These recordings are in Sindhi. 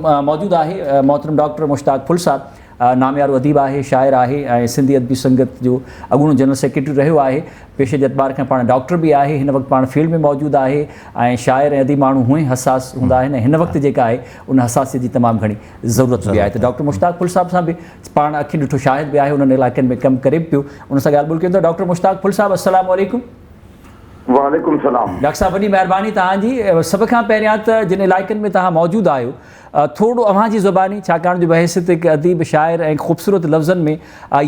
موجود آهي محترم ڊاڪٽر مشتاق ڦل صاحب ناميارو اديب آهي، شاعر آهي ۽ سنڌي ادبي سنگت جو اڳوڻو جنرل سيڪريٽري رهيو آهي. پيشي جي اعتبار کان پاڻ ڊاڪٽر به آهي. هن وقت پاڻ فيلڊ ۾ موجود آهي ۽ شاعر ۽ اديب ماڻهو هونئن حساس هوندا آهن ۽ هن وقت جيڪا آهي ان حساسيت جي تمام گهڻي ضرورت به آهي ته ڊاڪٽر مشتاق ڦل صاحب سان به پاڻ اکين ڏٺو شاهد به آهي انهن علائقن ۾ ڪم ڪري به پيو ان سان ڳالهه ٻولهه ڪيون ٿا. ڊاڪٽر مشتاق ڦل صاحب السلام عليڪم. وعليڪم السلام. ڊاڪٽر صاحب وڏي مهرباني توهان جي. سڀ کان پهريان ته جن علائقن ۾ توهان موجود آهيو ٿورڙو اوهان جي زباني ڇاڪاڻ جو بحيثيت هڪ اديب شاعر ۽ خوبصورت لفظن ۾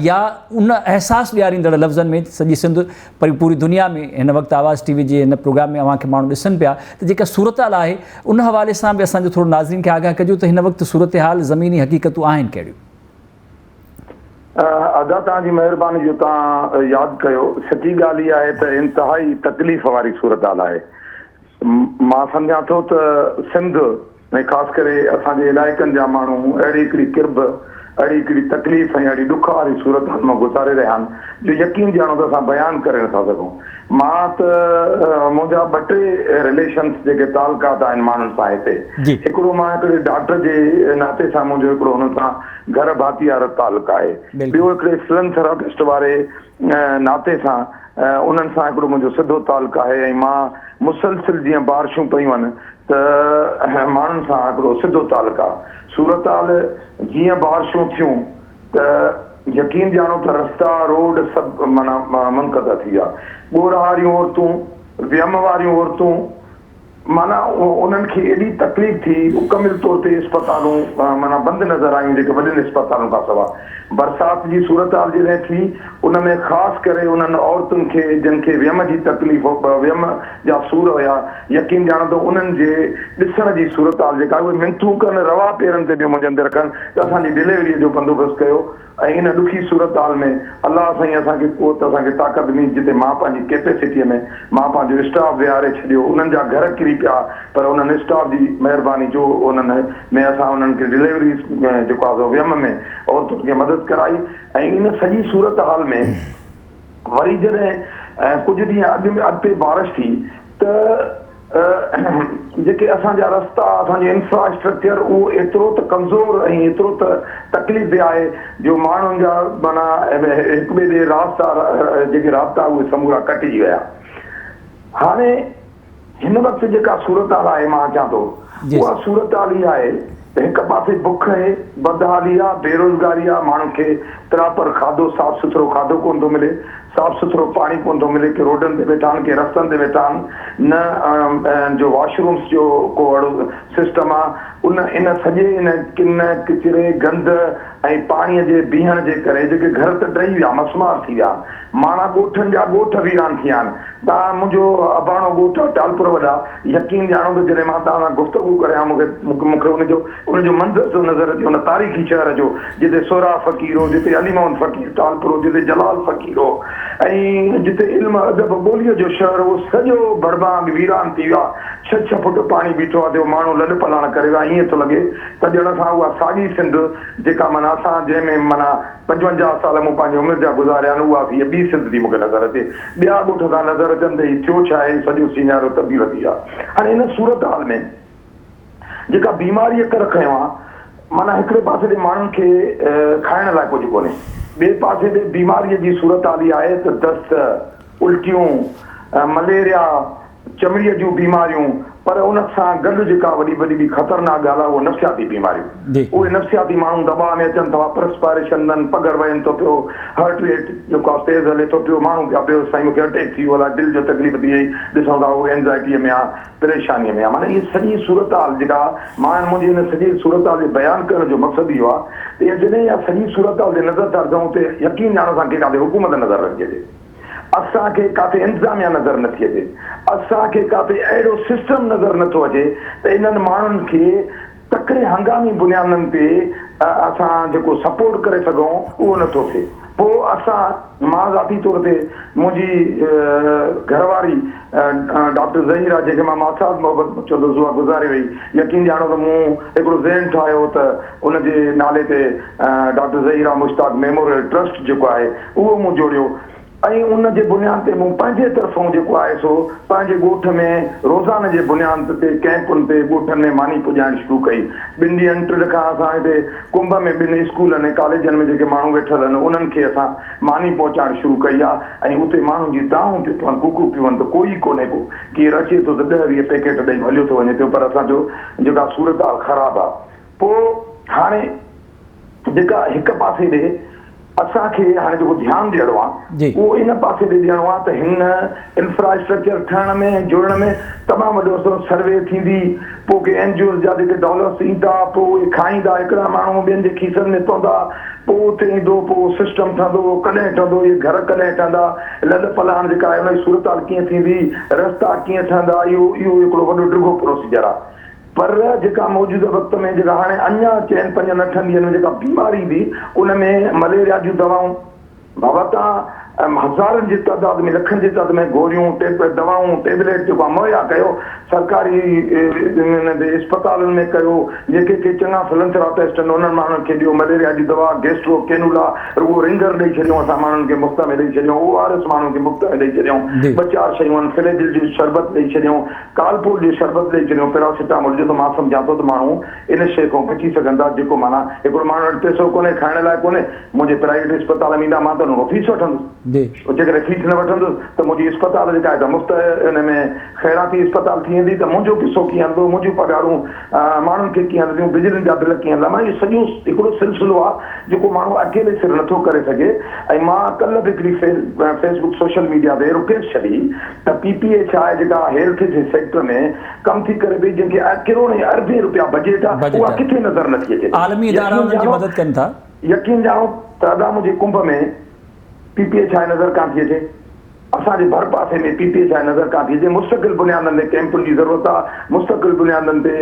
يا ان احساس ڏياريندڙ لفظن ۾ سڄي سنڌ پر پوري دنيا ۾ هن وقت آواز ٽي وي جي هن پروگرام ۾ اوهان کي ماڻهو ڏسن پيا ته جيڪا صورتحال آهي ان حوالي سان به اسان جو ٿورو ناظرين کي آگاهه ڪجو ته هن وقت صورتحال زميني حقيقتون آهن ڪهڙيون. ادا توهان جي مهرباني جو توهان ياد ڪيو. سچي ڳالهه اها آهي ته انتهائي تڪليف واري صورتحال آهي. مان سمجهان ٿو ته سنڌ ۽ خاص ڪري اسان جي علائقن جا ماڻهو اهڙي هڪڙي ڪرب، اهڙي هڪڙي تڪليف ۽ اهڙي ڏک واري صورتحال مان گذاري رهيا آهن جو يقين ڄاڻو ته اسان بيان ڪري نٿا سگهون. مان ته منهنجا ٻه ٽي رليشنس جيڪي تعلقات آهن ماڻهن سان هتي هڪڙو مان هڪڙي ڊاڪٽر جي ناتي سان منهنجو هڪڙو هنن سان گهر ڀاتي وارو تعلق آهي ٻيو هڪڙي فلنٿراپسٽ واري ناتي سان انهن سان هڪڙو منهنجو سڌو تعلق آهي ۽ مان مسلسل جيئن بارشون پيون آهن ته ماڻهن سان هڪڙو سڌو تعلق آهي صورتحال جيئن بارشون ٿيون ته يقين ڄاڻو ته رستا روڊ سڀ معنيٰ منقطع ٿي ويا. ڳورهاريون عورتون، ويم واريون عورتون معنيٰ انهن کي ايڏي تڪليف ٿي مڪمل طور تي اسپتالون معنيٰ بند نظر آيون جيڪي وڏين اسپتالن کان سوا برسات جي صورتحال جڏهن ٿي ان ۾ خاص ڪري انهن عورتن کي جن کي ويم جي تڪليف ويم جا سور هيا يقين ڄاڻو ته انهن جي ڏسڻ جي صورتحال جيڪا اهي منٿون ڪن روا پيرن تي پيو منجهن تي رکن ته اسان جي ڊليوريء جو بندوبست ڪيو ۽ ان ڏکي صورتحال ۾ الله سائين اسان کي قوت اسان کي طاقت ڏني جتي مان پنهنجي ڪيپيسٽيء ۾ مان پنهنجو اسٽاف ويهاري ڇڏيو انهن جا گهر ڪري پيا پر انهن اسٽاف جي مهرباني جو انهن ۾ اسان انهن کي ڊليوريز جيڪو آهي سو ويم ۾ عورتن کي مدد ڪرائي ۽ ان سڄي صورتحال ۾ وري جڏهن ڪجهه ڏينهن اڳ ۾ اڳتي بارش ٿي ته جيڪي اسان جا رستا اسان جو انفراسٽرڪچر اهو ايترو ته ڪمزور ۽ ايترو ته تڪليف ده آهي جو ماڻهن جا معنيٰ هڪ ٻئي ڏي رابطا جيڪي رابطا اهي سمورا ڪٽجي ويا هاڻي هن وقت جيڪا صورتحال آهي مان اچان ٿو اها صورتحال اها آهي ته هڪ پاسي بک اهي، بدحالي آ، بيروزگاري آ، ماڻهن کي پراپر کاڌو صاف سٿرو کاڌو ڪونه ٿو ملي، صاف سٿرو پاڻي ڪونه ٿو ملي، ڪي روڊن تي ويٺا آهن، ڪي رستن تي ويٺا آهن، نه جو واش رومس جو ڪو اهڙو سسٽم آ، ان ان سڄي ان ڪن، ڪچري، گند ۽ پاڻي جي بيهڻ جي ڪري جيڪي گهر ته ڊهي ويا، مسمار ٿي ويا، ماڻا ڳوٺن جا ڳوٺ ويران ٿي ويا آهن. توهان منهنجو اباڻو ڳوٺ آ ٽالپر وڏا، يقين ڄاڻو ته جڏهن مان توهان سان گفتگو ڪريان مون کي مون کي ان جو ان جو منظر ٿو نظر اچي ان تاريخي شهر جو جتي سهراب فقير هو، جتي علي محمد فقير ٽالپر هو، جتي جلال فقير هو ۽ جتي علم ادب ٻوليء جو شهر هو سڄو ڀڙڀانگ ويران ٿي ويو آ، ڇهه ڇهه فوٽ پاڻي بيٺو آ تي ماڻهو لڏ پلاڻ ڪري ويا ائين ٿو لڳي ته ڄڻ اسان اها ساڳي سنڌ جيڪا معنيٰ اسان جنهن ۾ معنيٰ 55 سال مون پنهنجي عمر جا گذاريا آهن، اها هيء ٻي سنڌ ٿي مون کي نظر اچي. ٻيا ڳوٺ ٿا نظر اچن ته هي ٿيو ڇا آهي، سڄو سيناريو تبديل ٿي ويو آهي. هاڻي ان صورتحال ۾ جيڪا بيماريء ڪر کنيو آهي، معنيٰ هڪڙي پاسي ڏي ماڻهن کي کائڻ لاء ڪجهه ڪونهي، ٻئي پاسي ڏي بيماريء جي صورتحال اها آهي ته دست، الٽيون، مليريا، چمڙيء جون بيماريون پر ان سان گڏ جيڪا وڏي وڏي ٻي خطرناڪ ڳالهه آهي اهو نفسياتي بيماريون. اهي نفسياتي ماڻهو دٻاء ۾ اچن ٿا، پرسپائريشن ڏن، پگهر وهين ٿو پيو، هرٽ ريٽ جيڪو آهي تيز هلي ٿو پيو، ماڻهو پيا بيهوش سائين مونکي اٽيڪ ٿي ويو الائي دل جو تڪليف ٿي وئي، ڏسون ٿا هو اينزائٽيء ۾ آهي، پريشانيء ۾ آهي معنيٰ هيء سڄي صورتحال جيڪا مان منهنجي هن سڄي صورتحال جي بيان ڪرڻ جو مقصد اهو آهي ته اها جڏهن اها سڄي صورتحال تي نظر ٿا رکون اتي يقين ڄاڻو اسان کي ڪاٿي حڪومت نظر رکجي ٿي. اسان کي ڪاٿي انتظاميا نظر نٿي اچي، اسان کي ڪاٿي اهڙو سسٽم نظر نٿو اچي ته انهن ماڻهن کي تڪڙي هنگامي بنيادن تي اسان جيڪو سپورٽ ڪري سگهون اهو نٿو ٿئي. پوء اسان مان ذاتي طور تي منهنجي گهر واري ڊاڪٽر ظهيره جنهن کي مان ماسات محبت چوندو هوس اها گذاري وئي، يقين ڄاڻو ته مون هڪڙو ذهن ٺاهيو ته ان جي نالي تي doctor Zaheera Mushtaq memorial trust جيڪو آهي اهو مون جوڙيو. ۽ ان جي بنياد تي مون پنهنجي طرفئون جيڪو آهي سو پنهنجي ڳوٺ ۾ روزانه جي بنياد تي ڪئمپن تي ڳوٺن ۾ ماني پڄائڻ شروع ڪئي. ٻن ڏينهن ٽن کان اسان هتي ڪنڀ ۾ ٻن اسڪولن ۽ ڪاليجن ۾ جيڪي ماڻهو ويٺل آهن انهن کي اسان ماني پهچائڻ شروع ڪئي آهي ۽ اتي ماڻهن جي دانهون پيون پون ڪوڪون پيون ته ڪوئي ڪونهي ڪو ڪير اچي ٿو ته ڏهه 20 پيڪيٽ ڏئي هليو ٿو وڃي پيو پر اسان جو جيڪا صورتحال خراب آهي پوء هاڻي جيڪا هڪ پاسي ڏي اسان کي هاڻي جيڪو ڌيان ڏيڻو آ اهو ان پاسي ڏي ڏيڻو آ ته هن انفراسٽرڪچر ٺهڻ ۾ جوڙڻ ۾ تمام وڏو عرصو سروي ٿيندي پوء ڪي اين جي اوز جا جيڪي ڊالرس ايندا پوء اهي کائيندا هڪڙا ماڻهو ٻين جي کيسن ۾ پوندا پوء اتي ايندو پوء سسٽم ٺهندو اهو ڪڏهن ٺهندو اهي گهر ڪڏهن ٺهندا لڏ پلاڻ جيڪا آهي ان جي صورتحال ڪيئن ٿيندي رستا ڪيئن ٺهندا اهو اهو هڪڙو وڏو ڊگهو پروسيجر آ. پر جيڪا موجوده وقت ۾ جيڪا هاڻي اڃا چئن پنجن اٺن ڏينهن ۾ جيڪا بيماري ايندي ان ۾ مليريا جون دوائون بابا تان هزارن جي تعداد ۾ لکن جي تعداد ۾ گوريون ٽيب دوائون ٽيبليٽ جيڪو آهي مهيا ڪيو سرڪاري انهن تي اسپتالن ۾ ڪيو جيڪي ڪي چڱا فلنٿراپسٽ آهن انهن ماڻهن کي ڏيو مليريا جي دوا گيسٽرو ڪينولا رڳو رنگر ڏئي ڇڏيون اسان ماڻهن کي مفت ۾ ڏئي ڇڏيون او آر ايس ماڻهن کي مفت ۾ ڏئي ڇڏيون ٻه چار شيون آهن فليجل جو شربت ڏئي ڇڏيون ڪالپول جو شربت ڏئي ڇڏيو پيراسيٽامول جو ته مان سمجهان ٿو ته ماڻهو ان شيء کان بچي سگهن ٿا جيڪو معنيٰ هڪڙو ماڻهو وٽ پئسو ڪونهي کائڻ لاء ڪونهي منهنجي پرائيويٽ اسپتال ۾ ايندا مان ته ان کان فيس وٺندس جيڪڏهن فيس نه وٺندس ته منهنجي اسپتال جيڪا آهي ته مفت ان ۾ خيراتي اسپتال ٿي ويندي ته منهنجو قصو ڪيئن هلندو منهنجون پگهارون ماڻهن کي ڪيئن هلنديون بجلين جا بل ڪيئن هلندا معنيٰ اهو سڄو هڪڙو سلسلو آهي جيڪو ماڻهو اڪيلي سر نٿو ڪري سگهي ۽ مان ڪلهه به هڪڙي فيس بڪ سوشل ميڊيا تي رڪويسٽ ڇڏي ته پي پي ايڇ I جيڪا هيلٿ جي سيڪٽر ۾ ڪم ٿي ڪري پئي جنهن کي ڪروڙين اربين روپيا بجيٽ آ اها ڪٿي نظر نٿي اچي عالمي ادارا انهن جي مدد ڪن ٿا. يقين ڄاڻو ته ادا منهنجي ڪنڀ ۾ پي پي ايڇ I نظر ڪانه ٿي اچي اسان جي ڀر پاسي ۾ پي پي ايڇ I نظر ڪانه ٿي اچي مستقل بنيادن تي ڪئمپن جي ضرورت آ مستقل بنيادن تي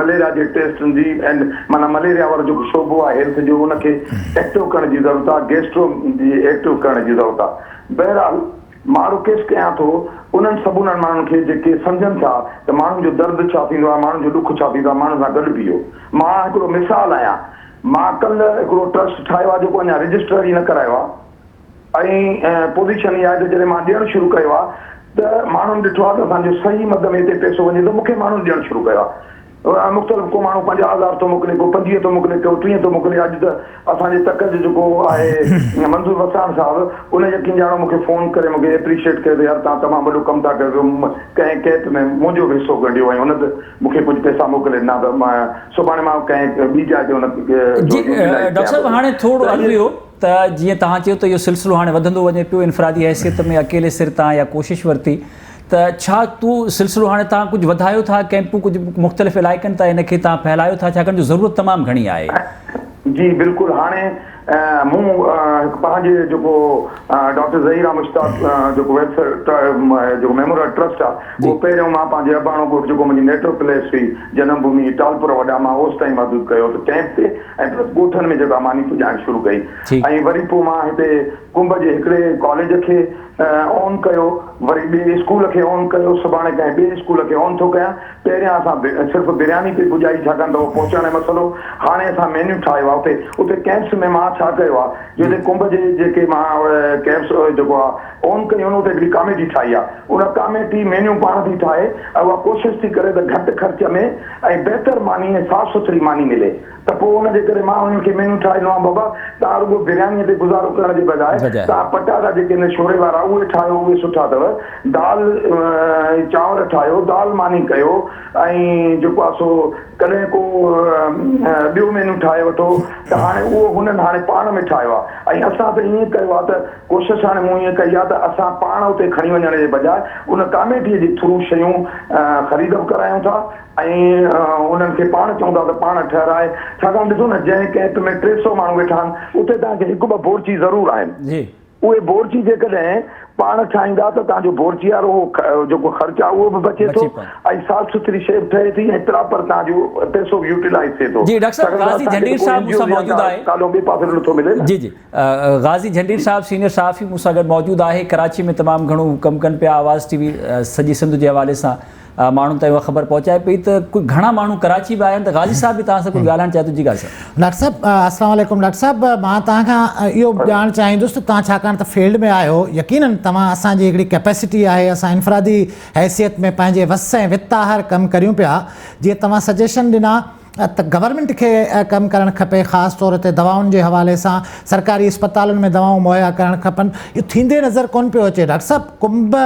مليريا جي ٽيسٽن جي ۽ معنيٰ مليريا وارو جيڪو شعبو آ هيلٿ جو ان کي ايڪٽو ڪرڻ جي ضرورت آ گيسٽرو جي ايڪٽو ڪرڻ جي ضرورت آ بهرحال مان رڪويسٽ ڪيان ٿو انهن سڀنن ماڻهن کي جيڪي سمجهن ٿا ته ماڻهن جو درد ڇا ٿيندو آهي، ماڻهن جو ڏک ڇا ٿيندو آهي، ماڻهن سان گڏ بيهو. مان هڪڙو مثال آهيان. مان ڪلهه هڪڙو ٽرسٽ ٺاهيو آهي جيڪو اڃا رجسٽر ئي نه ڪرايو آهي ۽ پوزيشن اها آهي ته جڏهن مان ڏيڻ شروع ڪيو آهي ته ماڻهن ڏٺو آهي ته اسان جو صحيح مد ۾ هتي پئسو وڃي ٿو مون کي ماڻهن ڏيڻ شروع ڪيو آهي. مختلف ڪو ماڻهو 50 هزار ٿو موڪلي ڪو 25 ٿو موڪلي ڪو 30 ٿو موڪلي اڄ ته اسان جي تڪ جو جيڪو آهي منظور وساڻ صاحب ان يقين ڄاڻو مونکي فون ڪري مونکي ايپريشيٽ ڪيو ته يار توهان تمام وڏو ڪم ٿا ڪيو پيو ڪنهن ڪيپ ۾ منهنجو به حصو ڳنڍيو ۽ هن به مونکي ڪجهه پئسا موڪلي ڏنا ته مان سڀاڻي مان ڪنهن ٻي جاء تي ان جي ڊاڪٽر صاحب هاڻي ٿورو عرض اهو ته جيئن توهان چيو ته اهو سلسلو هاڻي وڌندو وڃي پيو انفرادي حيثيت ۾ اڪيلي سر تان يا ڪوشش ورتي ته ڇا تو سلسلو هاڻي توهان ڪجهه وڌايو ٿا ڪئمپون ڪجهه مختلف علائقن تائين ان کي توهان ڦهلايو ٿا ڇاڪاڻ جو ضرورت تمام گهڻي آهي. جي بلڪل هاڻي مون هڪ پنهنجي جيڪو ڊاڪٽر ظهير احمد مشتاق جيڪو ويلفيئر جيڪو ميموريل ٽرسٽ آ اهو پهريون مان پنهنجي اباڻو ڳوٺ جيڪو منهنجي نيٽو پليس هئي جنم ڀومي ٽالپور وڏا مان اوستائين محدود ڪيو ته ڪئمپ تي ۽ پلس ڳوٺن ۾ جيڪا ماني پڄائڻ شروع ڪئي ۽ وري پوء مان هتي ڪنب جي هڪڙي ڪاليج کي آن ڪيو، وري ٻئي اسڪول کي آن ڪيو، سڀاڻي ڪنهن ٻئي اسڪول کي آن ٿو ڪيان. پهريان اسان صرف برياني پئي پڄائي ڇاڪاڻ ته اهو پهچائڻ جو مسئلو هو. هاڻي اسان مينيو ٺاهيو آهي اتي اتي ڪئمپس ۾ مان ڇا ڪيو آهي جو هتي ڪنب جي جيڪي مان ڪئمپس جيڪو آهي آن ڪيون آهن اتي هڪڙي ڪاميٽي ٺاهي آهي ان ڪاميٽي مينيو پاڻ ٿي ٺاهي ۽ اها ڪوشش ٿي ڪري ته گهٽ خرچ ۾ ۽ بهتر ماني ۽ صاف سٿري ماني ملي. ته پوء ان جي ڪري مان انهن کي مينو ٺاهي ڏنو آهي بابا توهان رڳو بريانيء تي گذارو ڪرڻ جي بجاء توهان پٽاٽا جيڪي آهن شوري وارا اهي ٺاهيو اهي سٺا اٿو دال چانور ٺاهيو دال ماني ڪيو ۽ جيڪو آهي سو ڪڏهن ڪو ٻيو مينو ٺاهي وٺو ته هاڻي اهو هنن هاڻي پاڻ ۾ ٺاهيو آهي ۽ اسان ته ائين ڪيو آهي ته ڪوشش هاڻي مون ائين ڪئي آهي ته اسان پاڻ اتي کڻي وڃڻ جي بجاء ان ڪاميٽيء جي ٿرو شيون خريد به ڪرايون ٿا ۽ انهن کي پاڻ چئون ٿا ته پاڻ ٺهرائي، ڇاڪاڻ ڏسو نه جنهن ڪئمپ ۾ 300 ماڻهو ويٺا آهن اتي توهان کي هڪ ٻه بورچي ضرور آهن. اهي بورچي جيڪڏهن پاڻ ٺاهيندا ته توهان جو بورچي وارو اهو جيڪو خرچ آهي اهو به بچي ٿو ۽ صاف سٿري شيء به ٺهي ٿي ۽ پراپر توهان جو پئسو به يوٽيلائيز ٿئي ٿو. جي ڊاڪٽر صاحب ڇاڪاڻ ته غازي اسان کي جهنڊير ته ڪو صاحب اين مون جي سان اوز يا موجود ڪا آهي. ڪالو ٻئي پاسي نٿو ملي نه. جي جي غازي جهنڊير صاحب سينيئر صحافي مون سان گڏ موجود آهي ڪراچي ۾ تمام گهڻو ڪم ڪن پيا آواز ٽي وي سڄي سنڌ جي حوالي سان. ماڻهن تائين اها خبر پهچائي پئي ته گهڻا ماڻهو ڪراچي به آيا آهن ته غازي صاحب به توهان سان ڪجهه ڳالهائڻ چاهي ٿو جي غازي صاحب. ڊاڪٽر صاحب السلام عليڪم ڊاڪٽر صاحب مان توهان کان اهو ڄاڻڻ چاهيندس ته توهان ڇاڪاڻ ته فيلڊ ۾ آهيو يقينن توهان اسان جي هڪڙي ڪيپيسٽي آهي اسان انفرادي حيثيت ۾ پنهنجي وس ۽ وت آهر ڪم ڪريون پيا جيئن توهان سجيشن ڏنا ته گورنمينٽ کي ڪم ڪرڻ کپي خاص طور تي دوائن جي حوالي سان سرڪاري اسپتالن ۾ دوائون مهيا ڪرڻ کپن اهو ٿيندي نظر ڪونه پيو اچي ڊاڪٽر صاحب ڪنب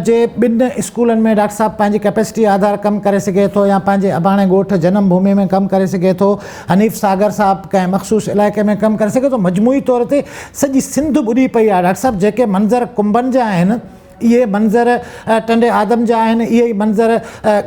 جي ٻن اسڪولن ۾ ڊاڪٽر صاحب پنهنجي ڪيپيسٽي آڌار ڪم ڪري سگهي ٿو يا پنهنجي اباڻي ڳوٺ جنم ڀومي ۾ ڪم ڪري سگهي ٿو حنيف ساگر صاحب ڪنهن مخصوص علائقي ۾ ڪم ڪري سگهي ٿو مجموعي طور تي سڄي سنڌ ٻڏي پئي آهي ڊاڪٽر صاحب جيڪي منظر ڪنبن جا آهن اهي منظر ٽنڊي آدم جا آهن، اهي ئي منظر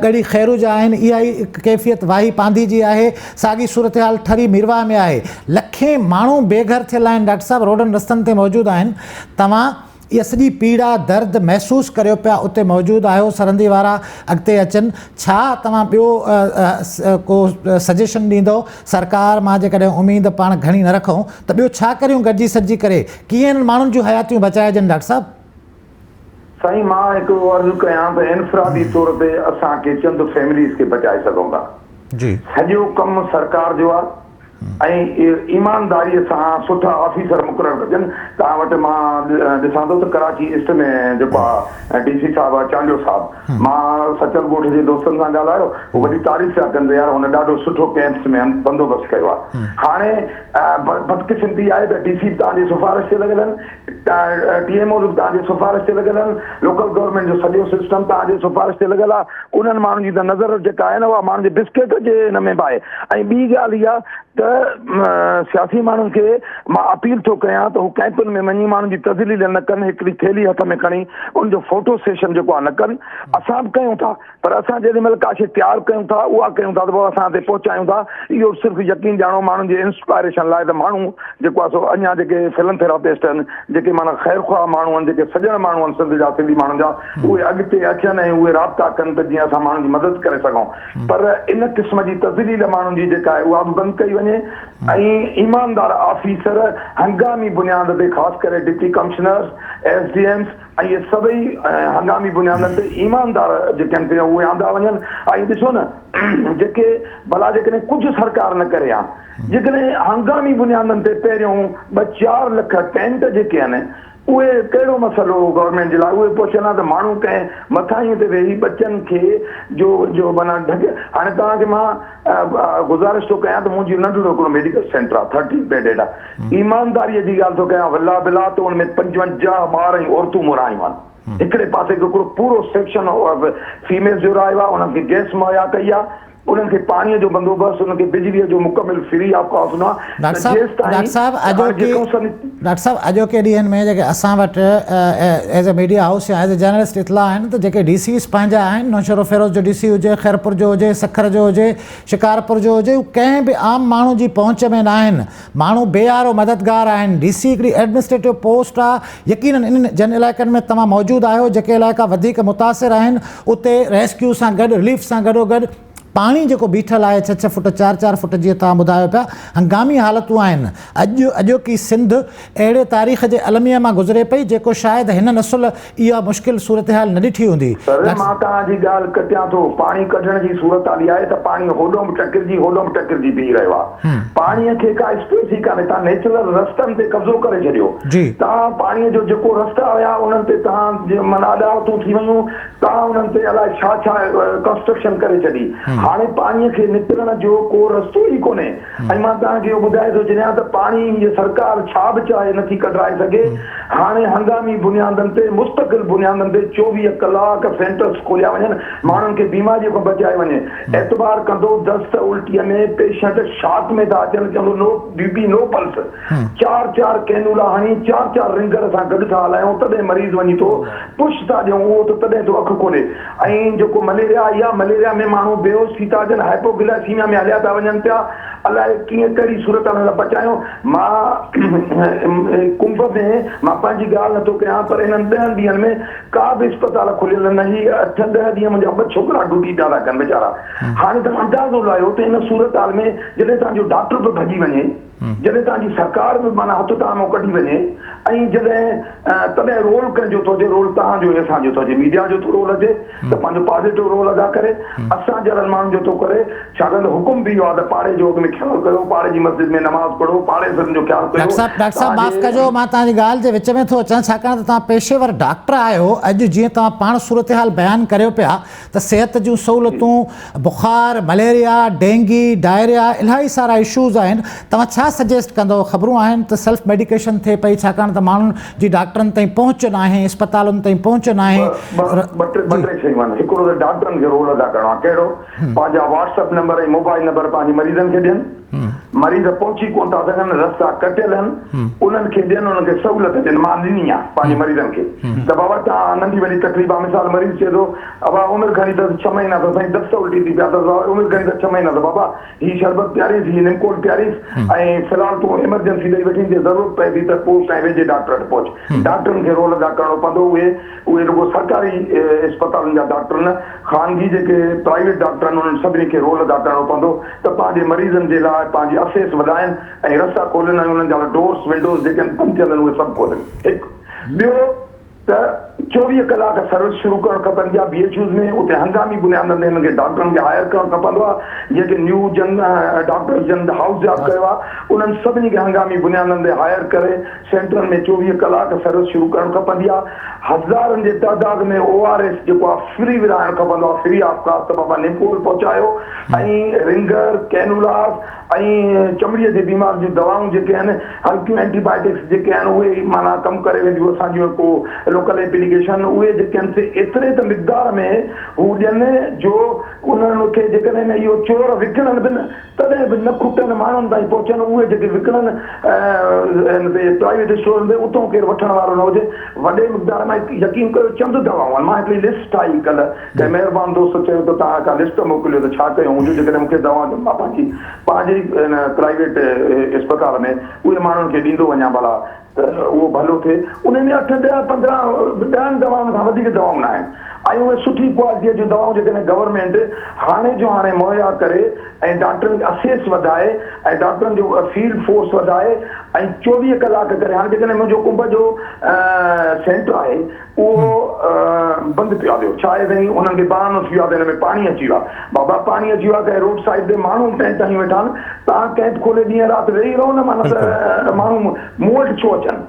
ڳڙهي خيرو جا آهن، اها ئي ڪيفيت واهي پانڌي جي آهي، ساڳي صورتحال ٺري ميرواهه ۾ آهي. لکين ماڻهو بي گهر ٿيل آهن، ڊاڪٽر صاحب روڊن رستن تي موجود آهن، توهان اها سڄي پيڙا، درد محسوس ڪريو پيا اتي موجود آهيو، سرندي وارا اڳتي اچن، ڇا توهان ٻيو ڪو سجيشن ڏيندؤ، سرڪار مان جيڪڏهن اميد پاڻ گهڻي نه رکون ته ٻيو ڇا ڪريون گڏجي سڏجي ڪري ڪيئن انهن ماڻهن جون حياتيون بچائجن ڊاڪٽر صاحب. سائين مان هڪڙو عرض ڪيان ته انفرادي طور تي اسان ڪي چند فيمليز کي بچائي سگهون ٿا. سڄو ڪم سرڪار جو آ ۽ ايمانداري سان سٺا آفيسر مقرر ڪجن. توهان وٽ مان ڏسان ٿو ته ڪراچي ايسٽ ۾ جيڪو آ ڊي سي صاحب آ چانڊيو صاحب مان سچل ڳوٺ جي دوستن سان ڳالهايو هو وڏي تعريف پيا ڪن ته يار هن ڏاڍو سٺو ڪيمپس ۾ بندوبست ڪيو آ. هاڻي بدقسمتي آهي ته ڊي سي به توهان جي سفارش تي لڳل آهن. ٽي ايم اوز به توهان جي سفارش تي لڳل آهن، لوڪل گورنمينٽ جو سڄو سسٽم توهان جي سفارش تي لڳل آهي، انهن ماڻهن جي ته نظر جيڪا آهي نه اها ماڻهن جي بسڪيٽ جي ان ۾ به آهي ۽ ٻي ڳالهه اها ته سياسي ماڻهن کي مان اپيل ٿو ڪيان ته هو ڪئمپن ۾ وڃي ماڻهن جي تذليل نه ڪن، هڪڙي ٿيلهي هٿ ۾ کڻي ان جو فوٽو سيشن جيڪو آهي نه ڪن، اسان به ڪيون ٿا. پر اسان جيڏي مهل ڪا شيء تيار ڪيون ٿا اها ڪيون ٿا ته پوء اسان تي پهچايون ٿا اهو صرف يقين ڄاڻو ماڻهن جي انسپائريشن لاء ته ماڻهو جيڪو آهي سو اڃا جيڪي فلنٿراپسٽ آهن جيڪي معنيٰ خير خواهه ماڻهو آهن جيڪي سڄڻ ماڻهو آهن سنڌ جا سنڌي ماڻهن جا اهي اڳتي اچن ۽ اهي رابطا ڪن ته جيئن اسان ماڻهن جي مدد ڪري سگهون پر ان قسم جي تذليل ماڻهن جي جيڪا آهي اها به بند ڪئي وڃي ۽ ايماندار آفيسر هنگامي بنياد تي خاص ڪري deputy commissioners S D Ms ۽ اهي سڀئي هنگامي بنيادن تي ايماندار جيڪي آهن سي اهي آندا وڃن ۽ ڏسو نه جيڪي ڀلا جيڪڏهن ڪجهه سرڪار نه ڪري ها جيڪڏهن هنگامي بنيادن تي پهريون ٻه چار لک ٽينٽ جيڪي آهن اهي ڪهڙو مسئلو هو گورنمينٽ جي لاء اهي پهچن ها ته ماڻهو ڪنهن مٿاهين تي ويهي ٻچن کي جو جو معنيٰ ڍڪ هاڻي توهان کي مان گذارش ٿو ڪيان ته منهنجي ننڍڙو هڪڙو ميڊيڪل سينٽر آهي ٿرٽين بيڊيڊ آهي ايمانداريء جي ڳالهه ٿو ڪيان والله بالله ته ان ۾ 55 ٻار ۽ عورتون مرايون آهن. هڪڙي پاسي هڪڙو پورو سيڪشن فيميلز جو رايو آهي، انهن کي گئس مهيا ڪئي آهي، انهن کي پاڻيء جو بندوبست، انهن کي بجليء جو مڪمل فري آف ڪاسٽ ڏنو آهي ڊاڪٽر ته صاحب جيستائين ڊاڪٽر صاحب هاڻي اڄوڪي جيڪو سن ڊاڪٽر صاحب اڄوڪي ڏينهن ۾ جيڪي اسان وٽ ايز اي ميڊيا هائوس يا ايز اي جرنلسٽ اطلاع آهن ته جيڪي ڊي سيز پنهنجا آهن نوشهروفيروز جو ڊي سي هجي خيرپور جو هجي سکر جو هجي شڪارپور جو هجي هو ڪنهن به عام ماڻهو جي پهچ ۾ ناهن ماڻهو بي يارو مددگار آهن، ڊي سي هڪڙي ايڊمنسٽريٽو پوسٽ آ، يقينن انهن جن علائقن ۾ توهان موجود آهيو جيڪي علائقا وڌيڪ متاثر آهن اتي ريسڪيو سان گڏ رليف سان گڏوگڏ پاڻي جيڪو بيٺل آهي ڇهه ڇهه فوٽ چار چار فوٽ جيئن توهان ٻڌايو پيا هنگامي حالتون آهن اڄ اڄوڪي سنڌ اهڙي تاريخ جي الميي مان گذري پئي جيڪو شايد هن نسل اها مشڪل صورتحال نه ڏٺي هوندي. سر مان توهان جي ڳالهه ڪٽيان ٿو، پاڻي ڪڍڻ جي صورتحال اها آهي ته پاڻي هوڏهون به ٽڪرجي هوڏهون به ٽڪرجي بيهي رهيو آهي. پاڻي کي ڪا اسپيس ئي ڪانهي، توهان نيچرل رستن تي قبضو ڪري ڇڏيو. توهان پاڻي جو جيڪو رستا هيا انهن تي توهان جي معنيٰ اڏاوتون ٿي ويون، توهان انهن تي الائي ڇا ڇا ڪنسٽرڪشن ڪري ڇڏي. هاڻي پاڻي کي نڪرڻ جو ڪو رستو ئي ڪونهي. ۽ مان توهان کي اهو ٻڌائي ٿو ڇڏيان ته پاڻي هيء سرڪار ڇا به چاهي نٿي ڪڍرائي سگهي. هاڻي هنگامي بنيادن تي مستقل بنيادن تي 24 ڪلاڪ سينٽرز کوليا وڃن، ماڻهن کي بيماريء کان بچايو وڃي. اعتبار ڪندو دست الٽيء ۾ پيشنٽ شاڪ ۾ ٿا اچن، چوندو نو بي پي نو پلس. چار چار ڪينولا هڻي چار چار رنگر سان گڏ ٿا هلايون تڏهن مريض وڃي ٿو پش ٿا ڏيون اهو ته تڏهن ٿو اک کولي. ۽ جيڪو مليريا آئي آ مليريا ۾ ماڻهو بيهوش ٿي ٿا اچن هائپو گلائسيميا ۾ هليا ٿا وڃن پيا الائي ڪيئن ڪهڙي صورت حال کان بچايون مان ڪنب ۾ مان پنهنجي ڳالهه نٿو ڪيان پر انهن ڏهن ڏينهن ۾ ڪا به اسپتال کليل نه هئي اٺ ڏهه ڏينهن منهنجا ٻه ڇوڪرا ڊيوٽي پيا ٿا ڪن ويچارا هاڻي توهان اندازو لايو ته ان صورت حال ۾ جڏهن توهان جو ڊاڪٽر به ڀڄي وڃي. جڏهن توهان جي سرڪار به معنيٰ هٿ توهان مان ڪڍي وڃي ۽ جڏهن تڏهن رول ڪنهن جو ٿو اچي رول توهان جو ۽ اسان جو ٿو اچي ميڊيا جو ٿو رول اچي ته پنهنجو پازيٽو رول ادا ڪري اسان جهڙن ماڻهن جو ٿو ڪري ڇاڪاڻ ته حڪم به اهو آهي ته پاڙي جو اڳ ۾ خيال ڪيو پاڙي جي مسجد ۾ نماز پڙهو پاڙيسرين جو خيال ڪيو ڊاڪٽر صاحب ڊاڪٽر صاحب توهان معاف جي ڪجو مان توهان جي ڳالهه جي وچ ۾ ٿو اچان ڇاڪاڻ ته توهان پيشيور ڊاڪٽر آهيو اڄ جيئن توهان پاڻ صورتحال بيان ڪريو پيا ته صحت جون سهولتون، بخار، مليريا، ڊينگي، ڊائريا الاهي سارا اشوز آهن، توهان ڇا سجيسٽ ڪندؤ، خبرون آهن ته سيلف ميڊيڪيشن ٿئي پئي ڇاڪاڻ ته ماڻهن جي ڊاڪٽرن تائين پهچ ناهي، اسپتالن تائين پهچ ناهي. ٻه ٽي شيون آهن، هڪڙو ته ڊاڪٽرن کي رول ادا ڪرڻو آهي، ڪهڙو؟ پنهنجا WhatsApp number ۽ mobile number پنهنجي مريضن کي ڏين. مريض پهچي ڪونه ٿا سگهن، رستا ڪٽيل آهن، انهن کي ڏين، انهن کي سهولت ڏين، مان ڏني آهي پنهنجي مريضن کي ته بابا توهان ننڍي وڏي تڪليف آهي، مثال مريض چئي ٿو ابا عمر گهڻي اٿس ڇهه مهينا اٿس سائين دست الٽي ٿي پيا اٿس بابا عمر گهڻي اٿس ڇهه مهينا اٿس بابا هي شربت پياريس هي نمڪول پياريس ۽ في الحال تون ايمرجنسي ڏئي وٺين جي ضرورت پئي ٿي ته پوء ڪنهن ويجهي ڊاڪٽر وٽ پهچ، ڊاڪٽرن کي رول ادا ڪرڻو پوندو اهي اهي رڳو سرڪاري اسپتالن جا ڊاڪٽر نه خانگي جيڪي پرائيويٽ ڊاڪٽر آهن انهن سڀني کي رول ادا ڪرڻو پوندو ته پنهنجي مريضن جي لاء پنهنجي اسيس وڌائين ۽ رستا کولين ۽ انهن جا ڊورس ونڊوز جيڪي آهن بند ٿيل آهن اهي سڀ کولين هڪ ٻيو ته 24 ڪلاڪ سروس شروع ڪرڻ کپندي آهي بي ايڇ يوز ۾ اتي هنگامي بنيادن تي هنن کي ڊاڪٽرن کي هائر ڪرڻ کپندو آهي جيڪي نيو جن ڊاڪٽرز جن هائوس جاب ڪيو آهي انهن سڀني کي هنگامي بنيادن تي هائر ڪري سينٽرن ۾ 24 ڪلاڪ سروس شروع ڪرڻ کپندي آ، هزارن جي تعداد ۾ او آر ايس جيڪو آ فري ورهائڻ کپندو آ فري آف ڪاسٽ ته بابا نيپول پهچايو ۽ رنگر، ڪينولاس ۽ چمڙي جي بيمارين جون دوائون جيڪي آهن هلڪيون اينٽي بائيٽڪس جيڪي آهن اهي معنيٰ ڪم ڪري وينديون اسان جون ڪو لوڪل ايپليڪيشن اهي جيڪي آهن سي ايتري ته مقدار ۾ هو ڏين جو انهن کي جيڪڏهن اهو چور وڪڻن به نه تڏهن به نه کٽن ماڻهن تائين پهچن، اهي جيڪي وڪڻن ان تي پرائيويٽ اسٽورن تي اتان ڪير وٺڻ وارو نه هجي، وڏي مقدار ۾ يقين ڪيو چند دوائون آهن، مان هڪڙي لسٽ ٺاهي ڪلهه ڪنهن مهربان دوست چيو ته توهان ڪا لسٽ موڪليو ته ڇا ڪيون جو جيڪڏهن مون کي دوائون مان پنهنجي پنهنجي ان پرائيويٽ اسپتال ۾ اهي ماڻهن کي ڏيندو وڃان ڀلا ته اهو ڀلو ٿئي. انهن ۾ اٺ، ڏهه، 15، ڏهن دوائن کان وڌيڪ دوائون نه آهن ۽ اهي سٺي ڪوالٽيء جون دوائون جيڪڏهن گورنمينٽ هاڻي جو هاڻي مهيا ڪري ۽ ڊاڪٽرن کي اسيس وڌائي ۽ ڊاڪٽرن جو فيلڊ فورس وڌائي ۽ 24 ڪلاڪ ڪري هاڻي جيڪڏهن منهنجو ڪنڀ جو سينٽر آهي اهو بند پيو آهي ڇا آهي سائين انهن کي بهانو ٿي ويو آهي ته هن ۾ پاڻي اچي ويو آهي بابا پاڻي اچي ويو آهي ڪنهن روڊ سائيڊ تي ماڻهو ٽينٽ هڻي ويٺا آهن توهان ڪيمپ کولي ڏينهن رات ويهي رهو نه معنيٰ ته ماڻهو مون وٽ ڇو اچن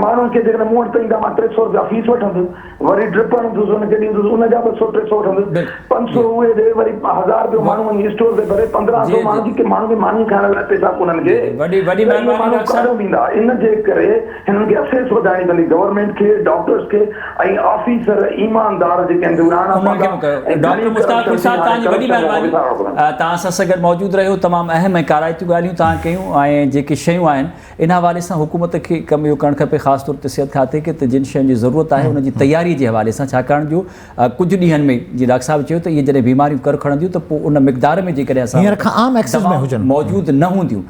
ماڻهن کي جيڪڏهن مون وٽ ته ايندا مان 300 رپيا فيس وٺندس وري ڊرپ هڻندس ان کي ڏيندس ان جا 200 300 وٺندس 500 اهي ڏي وري 1000 رپيو ماڻهو وڃي اسٽور تي ڀري 1500 ماڻهو جي ماڻهو کي ماني کائڻ لاء پئسا ڪونهن ڪي وڏي وڏي مهرباني ڊاڪٽر صاحب ڏيندا ان جي ڪري هنن کي اسيس وڌائڻي پوندي گورنمينٽ کي ڊاڪٽرز کي ۽ آفيسر ايماندار جيڪي آهن سي اهي آڻڻا پوندا ۽ ڊاڪٽر مشتاق گل صاحب توهان جي وڏي مهرباني توهان اسان سان گڏ موجود رهيو تمام اهم ۽ ڪارائتيون ڳالهيون توهان ڪيون ۽ جيڪي شيون آهن ان حوالي سان حڪومت کي ڪم اهو ڪرڻ کپي خاص طور تي صحت کاتي کي ته جن شين جي ضرورت آهي ان جي تياري جي حوالي سان ڇاڪاڻ جو ڪجهه ڏينهن ۾ جيئن ڊاڪٽر صاحب چيو ته اهي جڏهن بيماريون ڪر کڻنديون ته پوء ان مقدار ۾ جيڪڏهن اسان هينئر کان عام ايڪسس ۾ هجن موجود نه هونديون.